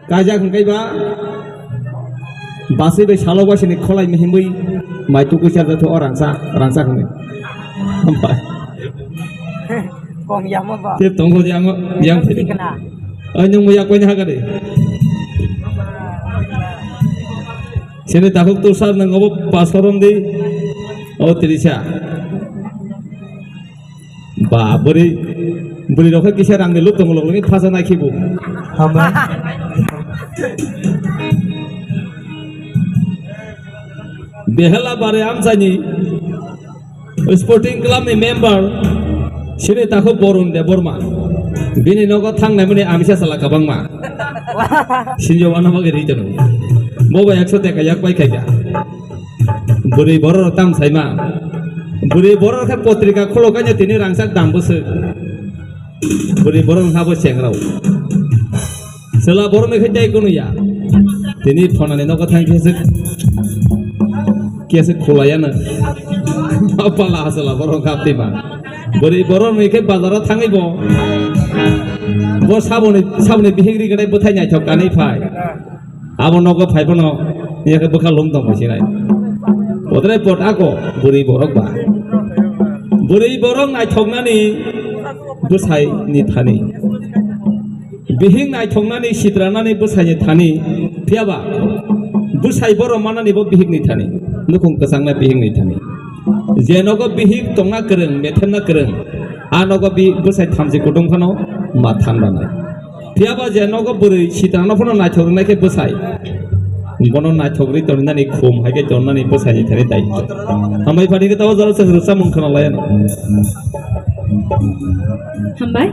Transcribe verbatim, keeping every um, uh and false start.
Kaijak hwnkhe ba baswi bai salo bai sini kholai mihimwi mai tukui charjak tho o rangsa, rangsa hwnwi. Hambai. Kong yamo ba. Te tongo yang, yang Kong phiri. Sikna. Ai nung muya koini hagari. Sini takhuk tu sar nang obo pasorom di. O Trisa. Ba, bwrwi, bwrwi rok khe kisa rang ni luk tongo, lok lok ni phaja nai khibu. Hambai. Behela bare amchaini Sporting Club ni member sini takhuk Borun Debbarma. Bini nogo thangnai mani amisa sala kabangma. Sinjo wana bagwi ri tano. Bo ba ekso teka yak bai khaika. Bwrwi borok rok tam saima. Bwrwi borok khe potrika kholo kanya tini rangchak dam bwswk. Bwrwi borok wngkha bo chengrao. Chwla borok ni khe tei kunu ya. Tini phonani nogo thang khe se, khe se khulaya no. Apala chwla borok kha tima. Bwrwi borok ni khe bazaro thangwi bo. Bo saboni, saboni bihik ri gwnai bwthai naithok kanwi phai. Abo nogo phai phano, ya khe bwkha lum tong sinai. Bodrai pot ako, bwrwi borok ba. Bwrwi borok naithoknani bwsai ni thani. Bihik naithoknani sitranani bwsai ni thani. Phiyaba, bwsai borok manani bo bihik ni thani. Nukhung kwchangna bihik ni thani. Je nogo bihik tongna kwrwng, methemna kwrwng. A nogo bi bwsai thamchi kutung phano ma thang ranai. Phiyaba je nogo bwrwi sitrano phano naithok rwnai khe bwsai. Bono naithok rwi tongrinani khum hai khe tongrinani bwsai ni thani daityo. Hambai phani khe tabo jora se rwchapmung khna lai ano. Hambai.